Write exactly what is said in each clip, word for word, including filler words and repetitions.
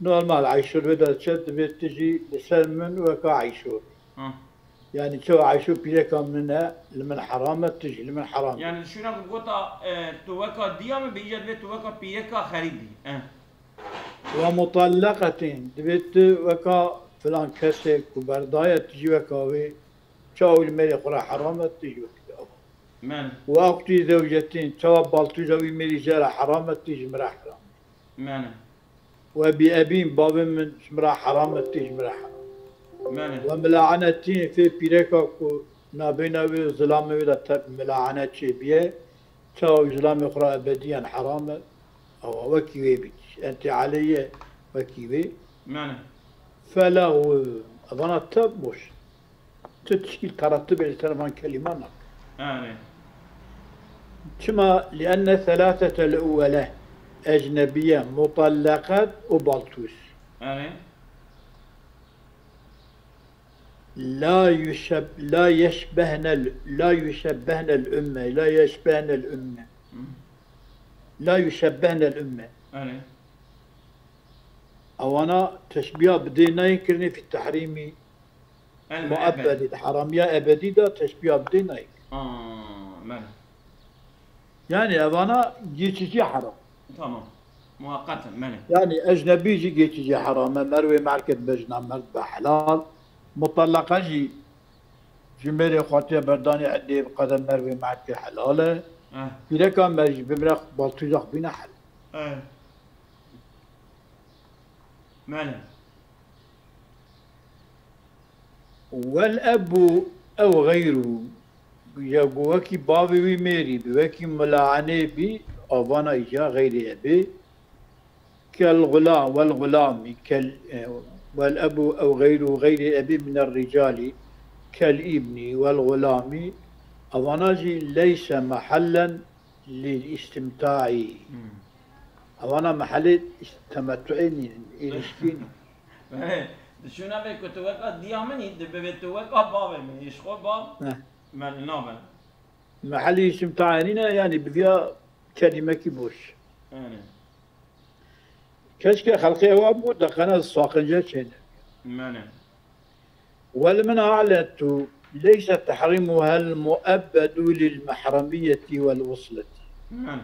Normal, Eyşo li wê de diçe, divê tu jî li ser min weka Eyşo. Ha. Yani çawa Eyşo pîreka min e, li min heram e, tu jî li min heram e. Yani şuna ku gota e, tu weka diya min bê, îca divê tu weka pîreka xerîb bî. E. Ve mutallaqetin, divê tu weka filan kesê ku berdaye, tu jî weka wê, çawa wî li mêrê xwe re heram e, tu jî wekî wê. Mene. Ve uxti zewcetin, çawa baltûja wî mêrî jê re heram e, tu jî ji min re heram e. Mene. Ve bi ebîn, bavê min ji min re heram e, tu jî ji min re heram e. Mene. Ve milaenetîn, fê pîreka ku nabêna wê û zilamê wê de te milaene çêbiye, çawa wî zilamê xwe re ebediyen heram e, ewa wekî wê bî. Entê aleyye wekî wê. Mene. Fela û evana te boş. Tu tişkîl teretibê li ser van kelîman nake. Erê. Çima? Lienne selasetel uwele, ecnebiye, mutallaqet û baltûs. Erê. La yuşeb, la yeşbehnel, la yuşebbehnel ümme, la yeşbehnel ümme. Hı. La yuşebbehnel ümme. Erê. Ewana teşbiya bi dê nayên kirinê fî tehrîmî El muebbedî, di heramiya ebedî de teşbiya bi dê nayên. Aa, mene. Yani evana geçici haram. Tamam. Muhakkatın, mene. Yani ecnebî jî geçici haram e. Mervê merkez bejna merd be helal. Mutallaka jî ji mêrê xwatiye berdanê edê bi qede mervê merkê helal e. Eh, Pîreka me jî bimre baltûja xwe bîne helal. eh. Mene. Wel ebu ew xeyru, ya ku wekî bavê wî mêrî bi, wekî milaenê bî, avana îca xeyrê ebê. Kel xulam, wel xulamî, kel, e, wel ebu ew xeyru xeyrê ebî miner ricalî, kel îbnî, wel xulamî, avana jî leyse mehellen lil istimtaî. Hmm. Avana mehelê is-, temetuê nîn, ilişkî nîn. Belê, di şûna vê ku tu weka diya min î, di bibê tu weka bavê min î, ji xwe bav Heh. me li nabe. Mehelî îstimtaê nîne, yani bi viya kelîmekî boş. Yani. Keşke xelqê ewa bû, deqene saqince çêne. Mene. Wel min aletu leyse tehrîmuhel muebbedu lil mehremiyeti wel wusleti. Mene.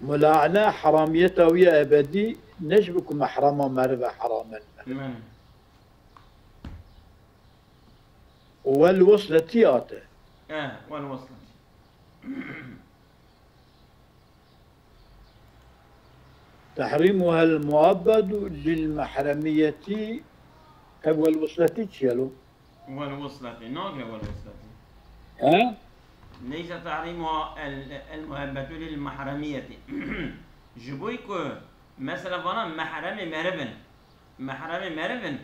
Mulaene heramiyeta wî ya ebedî ne ji bo ku mehrema merive heram e. Mene. Wel wusletî ate. Eh, wel wusletî. Tehrîmuhel muabbedu lil mehremiyetî. Ev wel wusletî çi ye lo? Wel wusletî. Nake wel wusletî. He? Leyse tahrimuha el, el muhabbetu lil mahremiyeti. Ji bo ku mesela vana mehremê merivin. Mehremê merivin.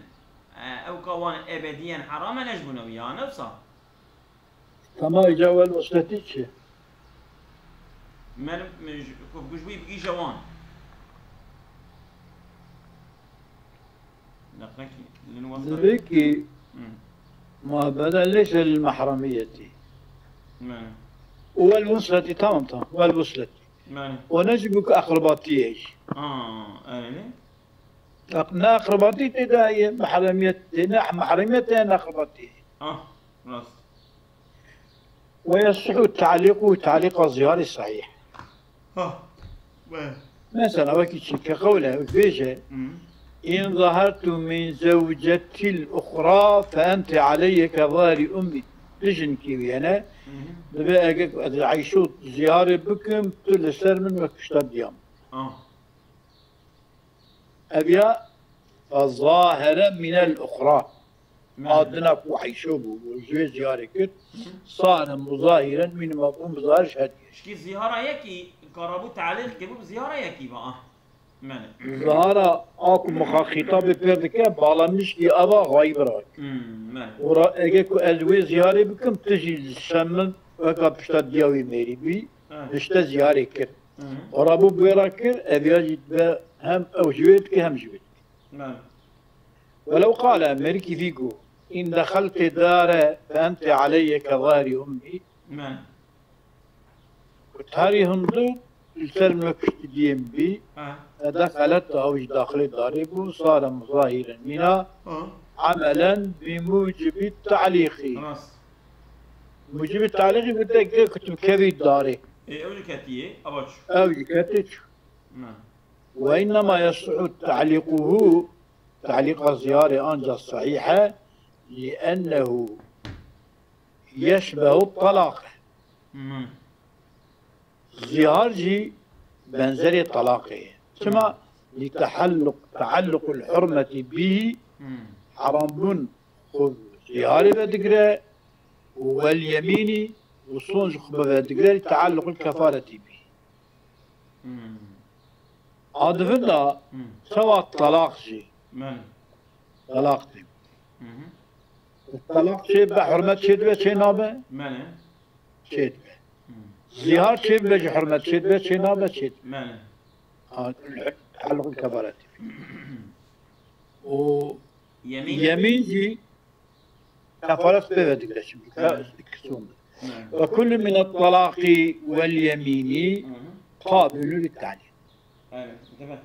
E, ew ka wan ebediyen herame, ne ji bo ne wî ya nefsa. Tamam, îca wel wusletî çi? Meriv, ku ji bo wî bigîje wan. Deqekî, lin weslet. Divê ki Hmm. muhabbete leyse lil mahremiyeti. Mene. Wel wusletî, tamam, tamam. Wel wusletî. Mene. O ne ji bo ku akrabatî ye. Aa, erê. Ak-, ne akrabatî tê de ye, mahremiyet tê, ne mahremiyet tê, ne akrabatî. Ah, rast. Ve yasihhu ta'liqu ta'liqa ziyari sahih. Ha. Ve. Mesela wekî çi ke qewle, vêje, Hmm. in zahartu min zewcetil uxra fe ente aleyye ke zahri ummi. Dijin ki wiyene, Mhm. dibe ege ez Eyşo ziyarê bikim, tu li ser min wek pişta diyam. Ah. Ev ya, fe zahere minel uxra. Mene. Adina ku Eyşo bû, ji wê ziyarê kir. Sare muzahiren mînima bû muzahir ji hediye. Şkî ziyara yekî, karabû talîq kibû bi ziyara yekî ve, ah. Mene. Zahara a ku mixa xîtabê pê dike, bala mişkî eva xayî bira. Hmm, mene. Ora ege ku ez wê ziyarê bikim, tu jî li ser min weka pişta diya wî mêrî bî, Ha. pişte ziyarê kir. Hı. Ora bû bê re kir, ev ya jî dibe hem ew ji wê dike hem ji wê dike. Mene. Welew qale, mêrikî vî got, in dexeltê dare fe ente aleyye ke zahrî ummî. Mene. Ku tarî hundir, li ser min kuştî diyê min bî. Ha. Fedexelet, ew jî daxilê darê bû, sare muzahiren mîna, Ha. emelen bi mucibî te'lîqî. Rast. Mucibî te'lîqî bi dek dek tu kevî darê. Ê, ew jî ketiye, ava çû. Ew jî ketê çû. Na. Ve innema yasihhu te'lîquhu, te'lîqa ziyarê anca sahîh e, li ennehu yeşbehu talaq. Hmm. Zihar jî benzerê talaqê ye. Çima? Li tehelluk, teelluqul hurmeti bî, Hmm. heram bûn xwe ziharê vedigre û wel yemînî û son ji xwe vedigre li teelluqul kefaretî bî. Hmm. A di vin de Hmm. çawa talaq jî. Mene. Talaq tê. Hı hı. Talaq çê be, hurmet çê dibe, çê nabe? Mene. Çê dibe. Hmm. Zihar çê bibe jî hurmet çê dibe, çê nabe, çê dibe. Mene. Ha, teelluqul kefaretî. Û Yemîn? Yemîn jî kefaret pê ve digre çimkî. Hı. Ikisûn. Hı. Ve kullu min et-talaqî vel yemînî Hı hı. qabilû lit-te'lîq. Evet, dibe.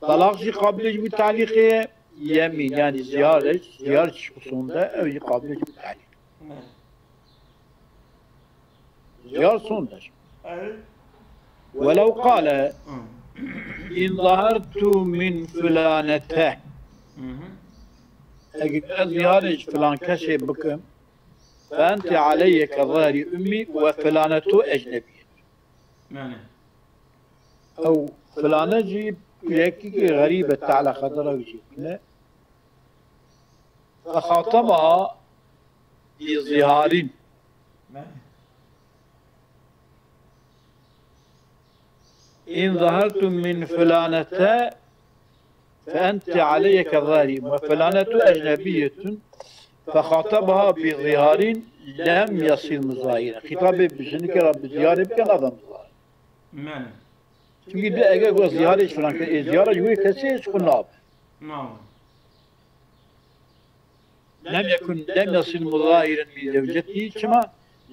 Talaq jî qabilê ji bo te'lîqê ye, yemîn, yanî ziyar, ziyar çi sonde, ew jî qabilê ji bo te'lîq. Hı. Ziyar sonde. Evet. Welew qale, Hı. in zahartu min filanete. Hı hı. Eger ez ziharê ji filan kesê bikim, fe ente aleyye ke zahri ummi ve filanetu ecnebiyye. Yani. Ew filane jî yekî xerîb e, te'leqe dira wî jî ne. Fexatabaha bi ziharîn. In zahartu min filanete fe ente aleyye ke zahri ve filanetu ecnebiyetun fexatabaha bi ziharîn lem yasir muzahiren. Xîtabê bi jinikê re bi ziharê bike nabe muzahir. Mene. Çimkî di ege got ziharê ji filan ke-, ê, ziyara ji wê kesê ji xwe nabe. Nabe. Lem yekun, lem yasil muzahiren min zewcetî. Çima?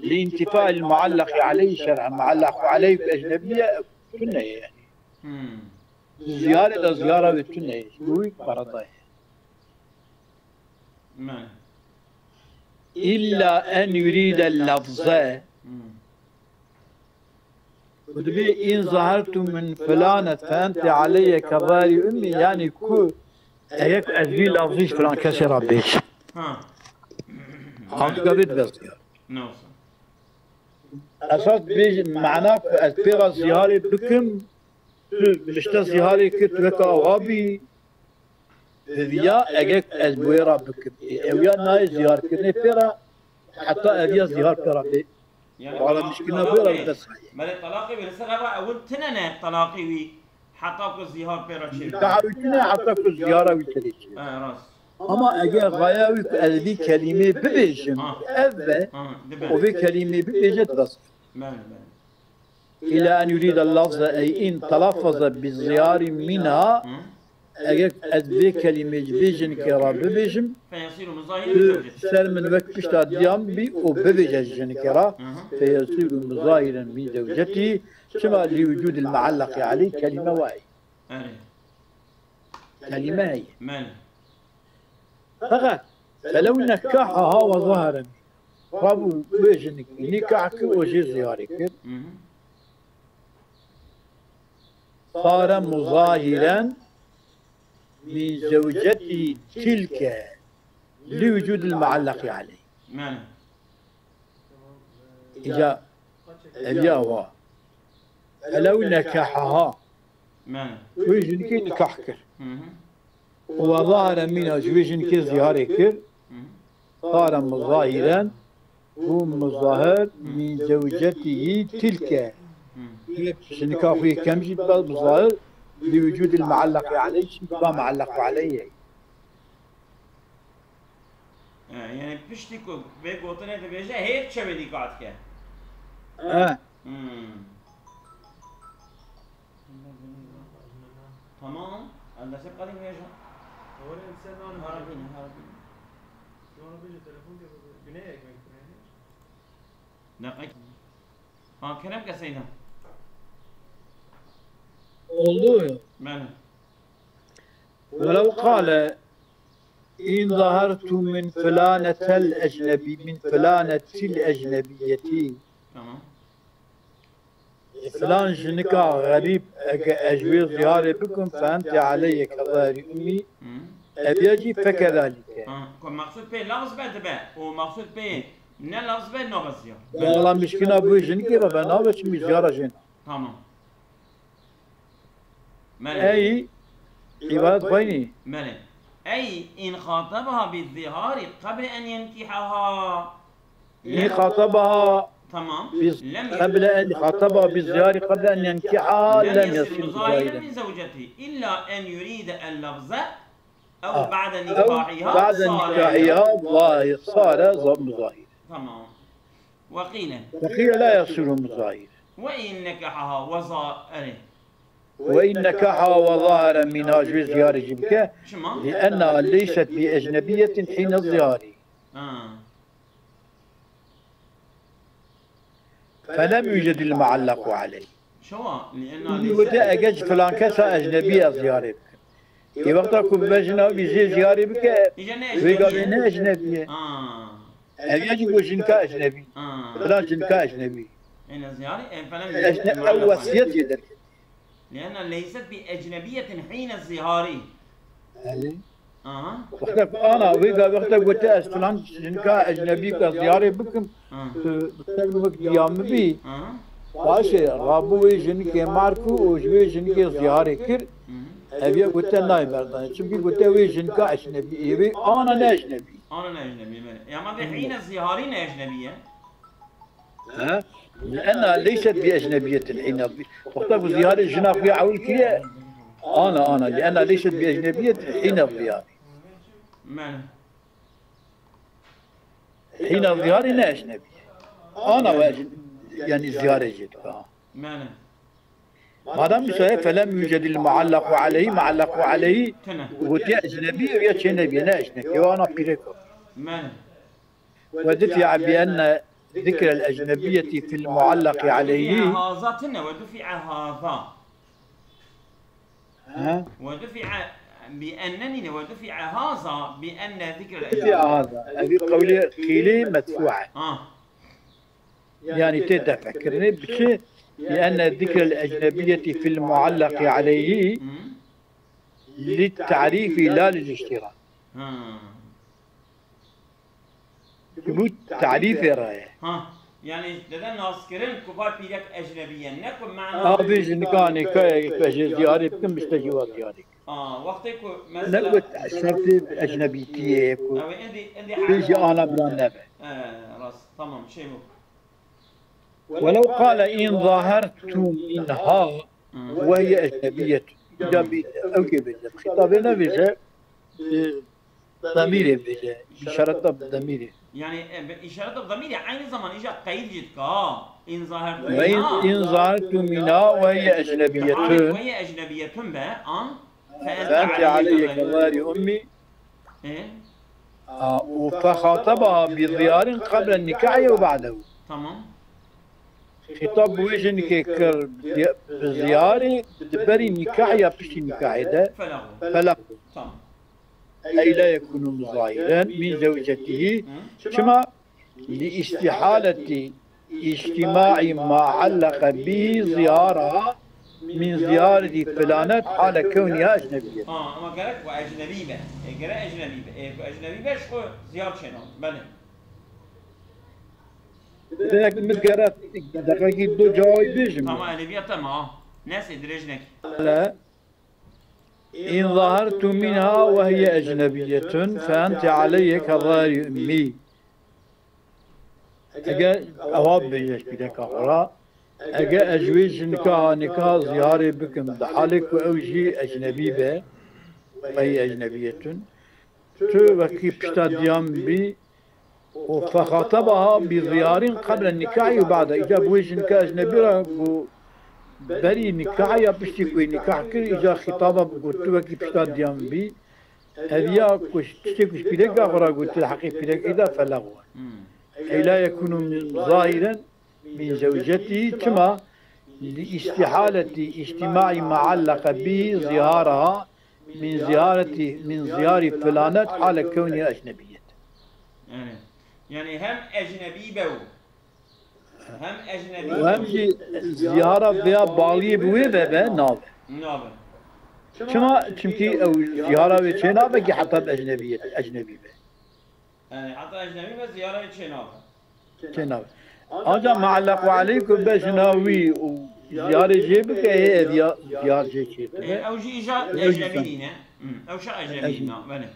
Li intifa'il muallaqi aleyhi şer'en. Muallaqu aleyh ecnebiye tune ye yani. Hmm. Ziyare de ziyara ve tune ye. Wî parada ye. Mene. İlla en yuride lafze. Hmm. Ku dibê in zahartu min filanet fe ente aleyye ke zahri ummi, yani ku eger ku ez vî lafzî ji filan kesê re bêjim. Ha. Ew dibe bê dibe ziyar. Ne olsun? Esas bêj-, mana ku ez pê re ziharê bikim, tu pişte ziharê kir, tu weke awa bî, bi viya eger ez bi wê re bikim. Ê, ew ya nayê ziharkirinê pê re, heta ev ya zihar pê re bê. Yani, bala talaq-, mişkîna talaqê, bê re bes. Belê talaqê wê li ser eva ewil tine ne talaqê wî heta ku zihar pê re çê. Nikaha wî tine heta ku zihara wî têrê çê. He, rast. Ama eger xaya wî ku ez vî kelîmê bibêjim, Ha. ev be, Ha, dibe. o vê kelîmê bibêje, dibe. Belê, belê. Îla en yurîde lafze ey in telaffaze bi ziyarî mîna, Hı. eger ez vê kelîmê ji vê jinikê re bibêjim, Feyesiru muzahiren tu bi zewcetî. ser min wek pişta diyan bî û bibêje ji jinikê re, Hı hı. feyesiru muzahiren min zewcetî, çima li wicûdil muallaqî aleyh kelîme wayî. Erê. Kelîme heye. Belê. Feqet, felew nekahaha ve zahare. Rabû wê jinikî nîkah kir û jê ziyarê kir. Hı hı. Sare muzahiren min zewcetî tilke li wicûdil muallaqî aleyh. Belê. Îca ev ya wa. Felew nekahaha. Belê. Wê jinikê nikah kir. Hı hı. Û we zahare mîna ji wê jinikê ziharê kir. Hı hı. Sare muzahiren û muzahir min zewcetî tilke. Hı. Jinika xwe yê kem jî dibe muzahir li wicûdil muallaqî aleyh, çimkî va muallaqu aleyh ye. E, yani piştî ku vê gotinê dibêje, hêr çewê nîka dike. E. Hmm. Tamam. Ez destê qadî bêje. Harabîne, harabîne. Deqek. Ha, kerem ke Seyda. Oldu ya. Bele. Welew qale in zahertu min filanetel ecnebî, min filanetil ecnebiyetî. Tamam. Filan jinika xerîb, eke ez wê ziyarê bikim, fe ente aleyye kezahri ummî, Hı. ev ya jî fekedalike. Ha, ku maqsud pê lafz be dibe, û maqsud pê ne lafz be nabe ziyar. Wala mişkina bu jinikê be, be nabe çimî ziyara jê. Tamam. Mele. Ey, îbadet xweynî. Mele. Ey, in xatabaha bi zihari qeble en yenkihaha. În xatabaha Tamam. Biz Lem qeble en xatabaha bi ziyari qeble en yenkiha lem lem yasir yasir muzahiren muzahiren. Min zewceti illa en yuride el lafze ew Ah. ba'de Ew nikahiha ba'de sare. Nikahiha zahir, sare za-, muzahir. Tamam. Ve qîle. Ve qîle la yasiru muzahir. Ve in nekahaha ve za-, erê. Ve in nekaha ve zahara minha, ji wê ziyarê jî bike. Çima? Li enna leyset bi ecnebiyetin hîne ziyarî. Ha. Felem yucedil muallaku aleyh. Şewa, li enna Wî leyset. Gote eger ji filan kesa ecnebî ez ziyarê bikim. Ê wexta ku bibe jina wî jê ziyarê bike, Îje ne wê ecnebî gavê ye. Ne ecnebî ye. Ha. Ev ya jî ku jinka ecnebî. Ha. Filan jinka ecnebî. Êne ziyarî, e, felem Ecne-, yucedil ew muallaku aleyh. Wesiyet jê derket. Li enna leyset bi ecnebiyetin hîne ziyarî. Belê. Aha. Wextek ana, wê ga wextek gote ez filan jinka ecnebî ka ziyarê bikim, Ha. Tu bi ser wek diya min bî. Aha. Paşê rabû wê jinikê mar ku û ji wê jinikê ziyarê kir. Hı hı. Ev yek gote nayê berdanê. Çimkî gote wê jinika ecnebî yê, wê ana ne ecnebî. Ana ne ecnebî, belê. Ya ma vê Hı. Hîne ziharî ne ecnebî ye? He? Li enna leyset bi ecnebiyetin hîne bi-, wexta ku ziharê jina xwe ya ewil kiriye, ana, ana, li enna leyset bi ecnebiyetin hîne ziharî. Mene. Hîna ziyarê ne ecnebî. Ana we ecn-, yani ziyarê jê dika. Mene. Madem wisa ye, felem yucedil muallaku aleyhi, muallaku aleyhi Tine. Gotiye ecnebî, ev ya çê nebîye, ne ecnebî, ew ana pîrek o. Mene. Ve dufi'a bi enne zikrel ecnebiyeti fil muallaki aleyhi. Dufi'a haza tine, ve dufi'a haza. Ha? Ve dufi'a bi enne nîne, ve dufi'a haza bi enne zikrel ecnebiyeti. Dufi'a haza. Evî qewlê qîlê medfû e. Ha. Yani tê defekirinê biçi bi enne zikrel ecnebiyeti fil muallaki aleyhi Hı. Li ta'rîfî la lil iştirak. Ha. Ji bo tarîfê re ye. Ha, yani dede naskirin ku va pîrek ecnebî ye, ne ku mena Abi ji nika nîka ye, ku ez ê ziyarê bikim, işte jî wa ziyarê. Aa, wextê ku Ne mesela ku şertê ecnebîtiyê ye ku Ew ê êdî, êdî bêjî hale ana bira nebe. Ee, rast, tamam, şey bu. Welew qale in zahertu minha Hı. Ve hiye ecnebiyetun. Ca bî ew kê bêje. Xîtabê nevêje, e, demîrê bêje. İşareta bi demîrê. Yani, e, bi işareta bi demîrê aynı zaman îja qeyd jî dike, ha. In zahertu Ve in, minha. In zahertu minha ve hiye ecnebiyetun. Ve hiye ecnebiyetun be, an. Fe ente aleyye kezahri ummi. E? A, û fexatabaha bi ziyarin qeblen nikahi ew ba'dehu. Tamam. Xîtab bi wê jinikê kir, bi ziyarê, di berî nikah ya piştî nikahê de. Felahu. Felahu. Tamam. Ey la yekunu muzahiren min zewcetihi. Hı. Çima? Li istihaleti îctîmaî ma allaka bî ziyara min ziyaretî filanet hale kewniha ecnebiyet. Ha, ama gerek ku ecnebî be. E, gerek ecnebî be. E, ku ecnebî be, ji xwe ziyar çêna. Belê. Belê, min gerek deqekî du cawabî bêjim. Tamam, edebiyat tamam. Neyse, dirêj nekî. Belê. In zahartu minha ve hiye ecnebiyetun fe ente aleyye kezahri ummi. Eger ewa bibêje pîreka xwe ra, eger ez ji wê jinika ha nika ziyarê bikim, di halê ku ew jî ecnebî be, ve hiye ecnebiyetun, tu wekî pişta diya min bî, û fexatabaha bi ziyarin qeble nikahî û ba'de. Îca bi wê jinika ecnebî re ku berî nikah ya piştî ku wê nikah kir, îca xîtaba bi ku tu wekî pişta diya min bî. Ev ya ku ji tiştê ku ji pîreka xwe re gotiye heqê pîrekê de felex e. Hmm. Ey la yekunu min zahiren min zewcetî, çima? لإستحالة اجتماع ما علق به ظهارها من زيارة، من زيار فلانة حال كونها أجنبية. Yani, yani hem ecnebî be û hem ecnebî Û hem jî ziyara vêya baliyê bi wê ve be nabe. Nabe. Çima? Çimkî ew ziyara wê çê nabe ki heta bi ecnebiyê, ecnebî be. Yani heta ecnebî be ziyara wê çê nabe. Çê nabe. Ancak muallaq ve aleyh ku bejna wî û ziyarê jê bike, hê ev ya ziyar jê çê dibe. E, ew jî îja ecnebî nîne. Hı, ew şa ecnebî nîne. Belê.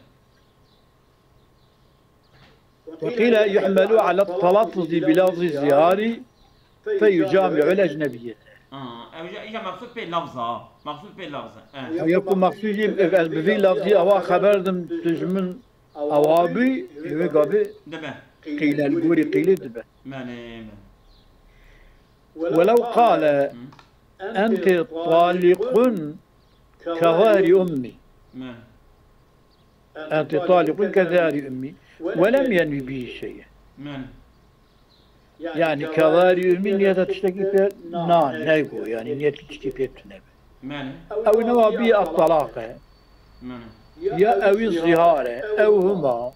وقيل يحمل على التلفظ بلفظ الزهار فيجامع الأجنبية. Ha, ew jî îja mexsûd pê lafza. Mexsûd pê lafza. E. Ew ya ku mexsûd jî, ez bi vî lafzî ewa xeber dim, tu ji min ewa bî, wê gavê Dibe. Qîle, li gorî qîlê dibe. Belê, belê. ولو قال Hı. أنت طالق كظهر أمي. Me. أنت طالق كظهر أمي ولم ينو به شيئا. Me. Yani كظهر أمي niyeta tiştekî pê na, nego, yani niyetî tiştekî pê tune be. Me. Ew newa bî at-talaq e. Me. Ya ewî zihar e, ew hima.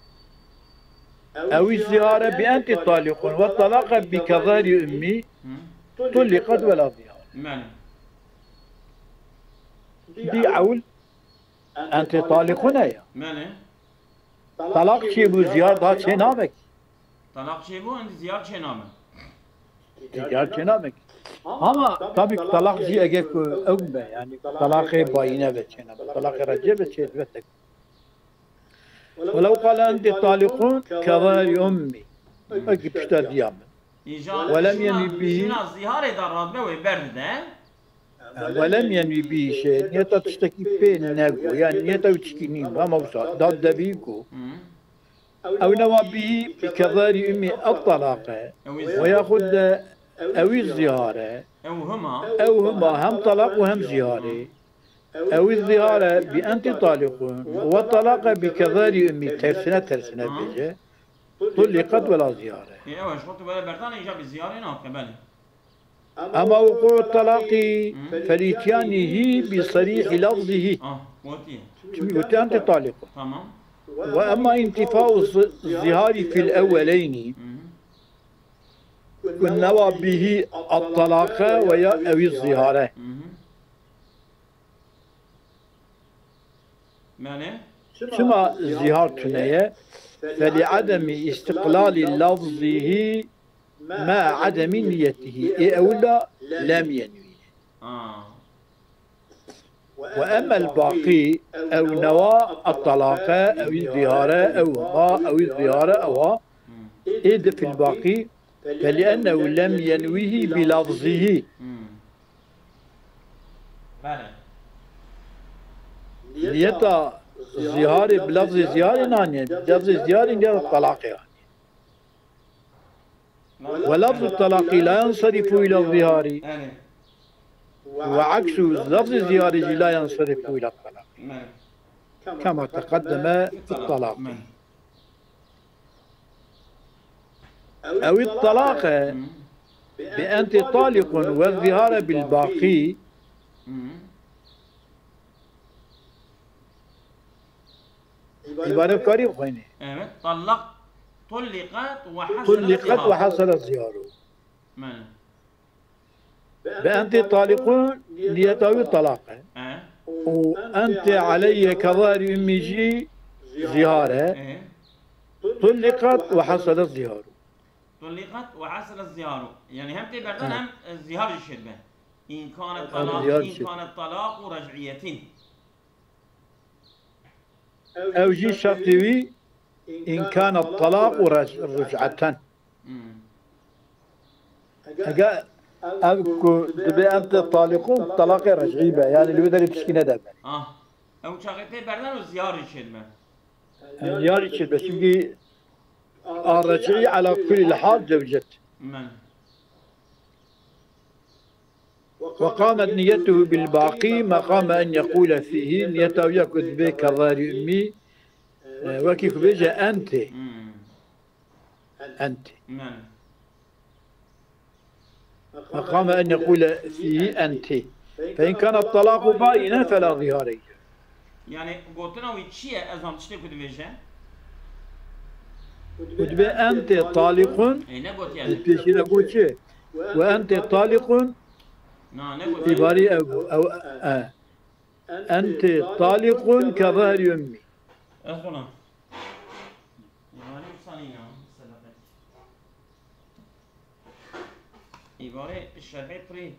Ewî zihar e bi أنت طالق والطلاق بكظهر أمي طلقت ولا ظهار. Me. Dî ewl أنت طالق e ya. Me. Talaq çêbû, ziyar daha çê nabe ki. Talaq çêbû, indi ziyar çê nabe. Ziyar çê nabe ki. Ama tabii ki talaq jî ege ku ew be, yani talaqê bayîne be çê nabe. Talaqê rece be çê dibe tek. ولو قال أنت طالق كظهر أمي. Wekî pişta diya min. Îja Welem şina, yenî bî. Şina ziharê da radbe wê berdide. Welem yenî bî şey. Niyeta tiştekî pê nego. Yani niyeta wî tişkî nîn. Ama wisa. Dad debî ku. Hı. Ew newa bî bi kezarî umî ev talaq e. Ew ê Ve yaxud de ewî zihar e. Ew hima. Ew hima hem talaq û hem zihar e. Ewî zihar e bi enti taliqun. Ve talaq e bi kezarî umî. Tersine tersine bêje. Tulliqet ve la zihare. Ê, ew e, ji xwe tu were berdan, îja bi ziyarê nake, belê. Ama wuqû talaqî Hı. Felîtyanî hî bi serîhî lafzî hî. Ah, gotiye. Çimkî gotiye ente taliqun. Tamam. Ve emma întifau zi-, zihari fil ewweleynî. Hı hı. Ku newa bihî at talaqe ve ya ewî zihare. Hı hı. Yani? Çima zihar tune ye? Felî ademî îstiqlalî lafzîhî ma ademî niyetîhî. Ê ewil de lem yenwî. Ha. Ve emel baqî ew newa at talaqe, ew zihare, ew hima, ew zihare, ewa. Hı. Ê di fil baqî Feliennehu lem yenwîhî bi lafzîhî. Hmm. Belê. Niyeta ziharê bi lafzê ziharê naniye. Lafzê ziharê niyeta talaqê aniye. Ve lafzu talaqî la yenserifu ila zihari. Yani. Ve aksu lafzê ziharê jî la yenserifu ila talaqî. Yani. Kema teqeddeme fi talaqî. Yani. Ew ê talaq e. Hı. Bi ente taliqun ve zihare bil baqî. Hı. Îbare karî xwînî. Evet. Tallaq, tulliqat ve hasala Tulliqat ve ziharu. Hasala ziharu. Mene. Bi ente taliqun niyeta wî talaq e. He. Û ente aleyye kezari ummî jî zihar e. He. Tulliqat ve hasele ziharu. Tulliqat ve hasele ziharu. Yani hem tê berdan hem, e, zihar jî şêdibe. Hem zihar jî şêdibe. İn kane talaqu rej'iyetin. Ew jî şertê wî, in kane talaqu rec-, ric'eten. Hmm. Ege ev ku dibe ente taliqun, talaqê rec'î be. Yani li wê derê tişkî nede. Ah. Ew çaxê tê berdan û ziyarî çêdibe. Ziyarî çêdibe. Çimkî a rec'î ala kulî hal zewcet. Men. وقامت نيته بالباقي مقام أن يقول فيه. Niyeta wî ya ku dibê kezarî ummî, e, wekî ku bêje ente. Hmm. Ente. Men. مقام أن يقول فيه أنت. فإن كان الطلاق بائنا فلا ظهار. Yani gotina wî çi ye? Ez zam tiştê ku dibêje. Ku dibê ente talikun, Ê ne gotiye ez ne? Pêşî de got çi? Ve ente talikun, Na ne gotiye? Îbarî ew, ew, e. Ente talikun ke zahri ummi. Ez ona. Îbarî sanîna. Îbarê şerhê pirî.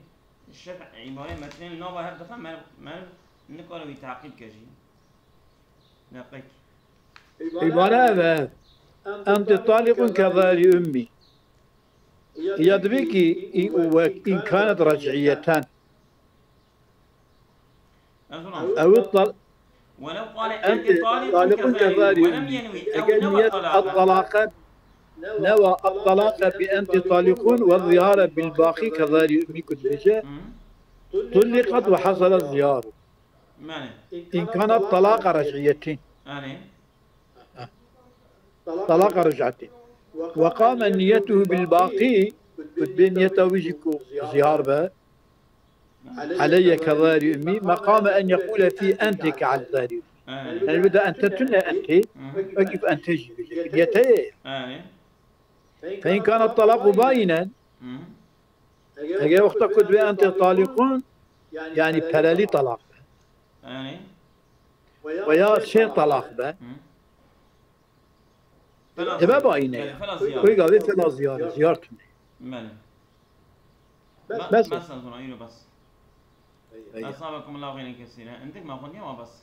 Şerh îbarê metnên nava hev dixe mer, mer nikare wî teqîb ke jî. Deqek. Îbare ev e. Ente talikun ke zahri ummi. Ya dibê ki wek in kanet rec'iyeten. Ez ona. Ew tal Welew qale ente talikun ke zahri ummi. Eger niyet at talaqe newa at talaqe bi ente talikun ve zihare bil baqî ke zahri ummi ku dibêje. Tulliqat ve hasala ziharu. Mane. In kanet talaqa rec'iyetin. Anê. Talaqa rec'etin. Ve qame niyetuhu bil baqî, ku dibê niyeta wî jî ku zihar be. Aleyye ke zahri ummi, meqame en yekule fî ente ke al zahri ummi. Anê. Yani bir de ente tune ente, wekî ente jî bêje. Niyete ye. Anê. Fe in kanet talaqu bainen, eger wexta ku dibê ente talikun, yani perelî talaq be. Anê. Veya şên talaq be. Dibe baine. Fela ziyar. Wê gavê fela ziyar, ziyar tune. Mane. Bes. Bes ez ona, îro bes. Esabekum Allahu xeyren kesîre. Endik ma xwe niye wa bes.